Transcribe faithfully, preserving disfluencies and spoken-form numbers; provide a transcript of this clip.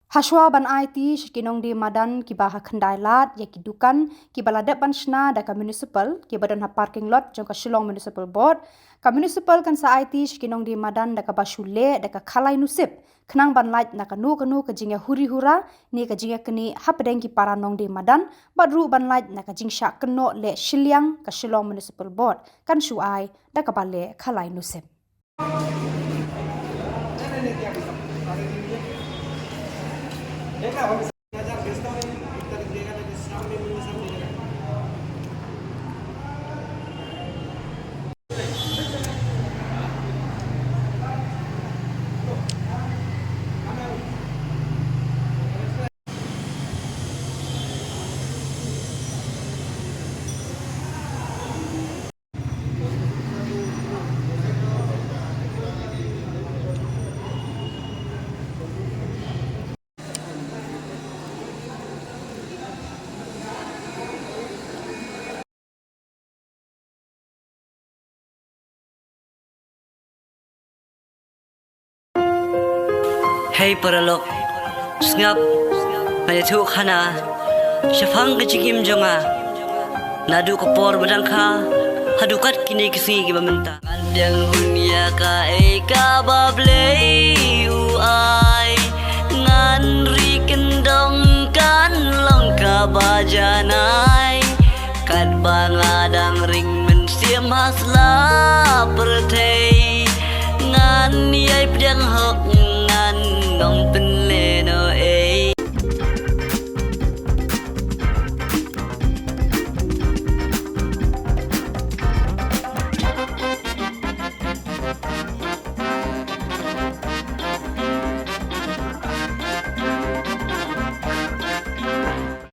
Hashwa ban aiti sha ki nongdie madan kiba ha khyndai lad ïa ki dukan kiba la dep ban shna da ka municipal kiba don ha parking lot jong ka Shillong Municipal Board, ka municipal kan sa aiti sha ki nongdie madan da kaba shu leh da ka khalai nusip khnang ban lait na kano kano ka jingïahuri hura ne ka jingïaknieh hapdeng ki para nongdie madan bad ruh ban lait na ka jingshah kynnoh leh shiliang ka Shillong Municipal Board kan shu ai da kaba leh khalai nusip. Hei paralok, sngap, nga ïathuh khana shaphang ka jingim jong nga. Naduh ka por ba dang kha haduh kat kine ki sngi kiba mynta. Ngan dang hun ïa kaei kaba Blei u ai.